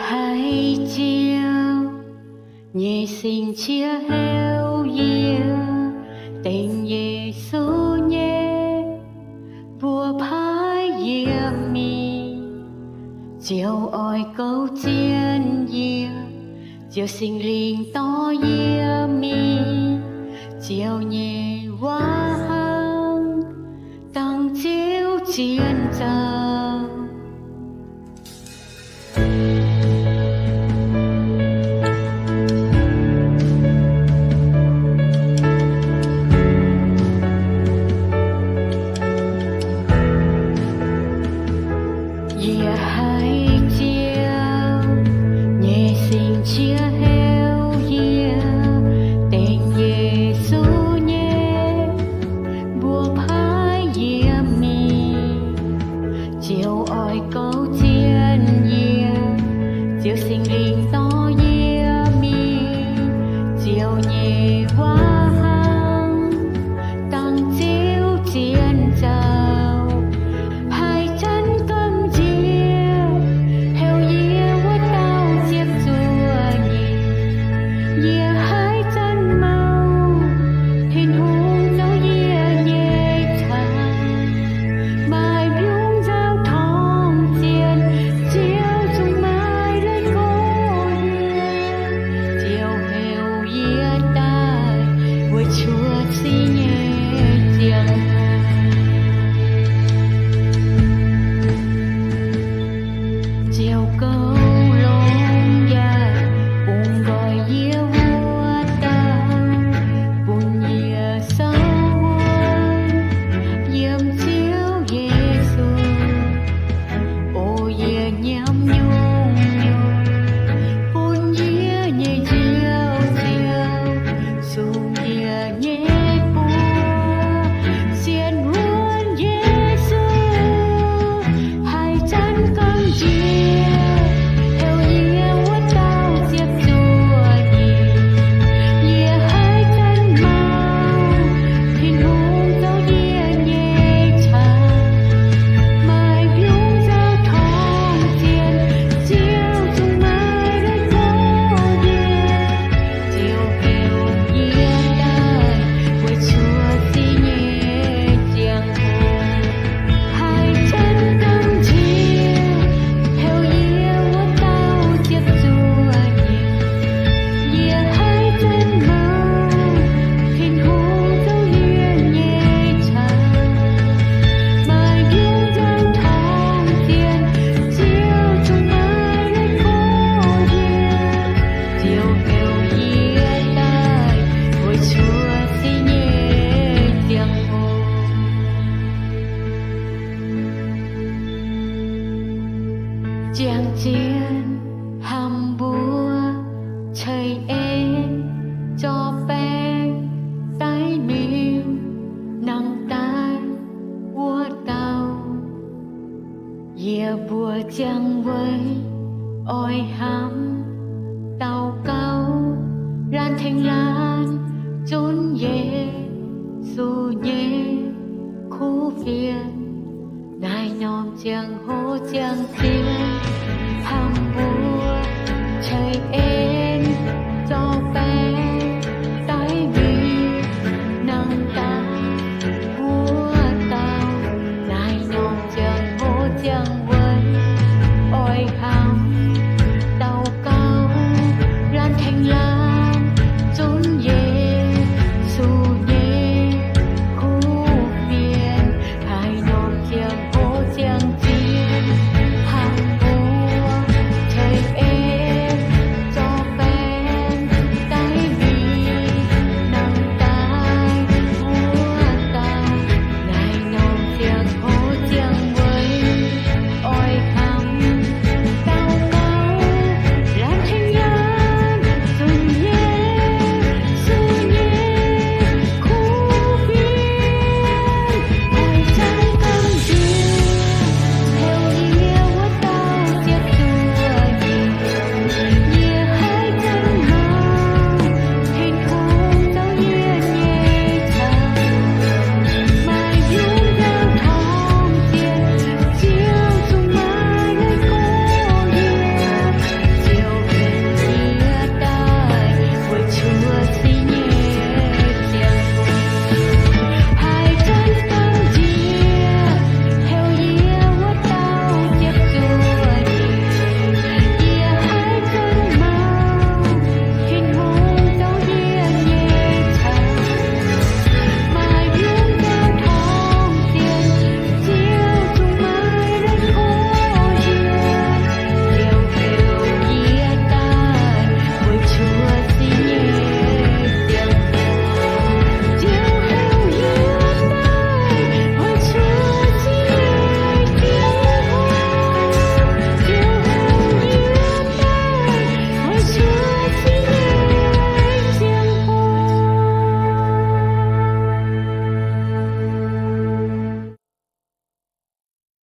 Haiz Ziouv nyei sing qiex heuc yie dengv Yesu nyei mbuoqc paaiv yiem mingh, Ziouv oix gouv zien yie, Ziouv Singx Lingh dorh yie mingh, Ziouv nyei waac hnangv dangx Ziouv zien zoux. Yie haiz Ziouv nyei sing qiex heuc yie dengv Yesu nyei mbuoqc paaiv yiem mingh, Ziouv oix gouv zien yie, Ziouv Singx Lingh dorh yie mingh, Ziouv nyei waac hnangv dangx Ziouv zien zoux. Haiz zanc gamh nziex heuc yie wuov dauh ziepc zuoqv nyeic. Yie haiz zanc mouc Tin-Hungh zoux yie nyei caux, maaih mbiungc nzauh torngv zien, Ziouv zungv maiv leiz gorngv yie. Ziouv heuc yie daaih weic cuotv sic nyei ziangh hoc. Ziouv goux longx yaac bungx nqoi yie wuov dauh, bun yie souv wuov yiem Ziouv Yesu. O yie nyiemc nyungc-nyungc bun yie nyei Njoux Ziouv, sung yie nyei buoz sienx wuonv Yesu. Haiz zanc gamh nziex heuc yie wuov dauh ziepc zuoqv nyeic. Yie haiz zanc mouc Tin-Hungh zoux yie nyei caux, maaih mbiungc nzauh torngv zien, Ziouv zungv maiv leiz gorngv yie. Ziouv heuc yie daaih weic cuotv sic nyei ziangh hoc. Haiz zanc gamh nziex heuc yie wuov dauh ziepc zuoqv nyeic. Yie haiz zanc mouc Tin-Hungh zoux yie nyei caux, maaih mbiungc nzauh torngv zien, Ziouv zungv maiv leiz gorngv yie. Ziouv heuc yie daaih weic cuotv sic nyei ziangh hoc. Ziangh zien hnamv mbuo ceix en zorqv baeng daiv mingh nangh daaih wuov dauh. Yie mbuo ziangh weic oix hnamv daux gaux laanh tengx laanh zunv Yesu nyei kuv fienx. Naaiv norm ziangh hoc ziangh zien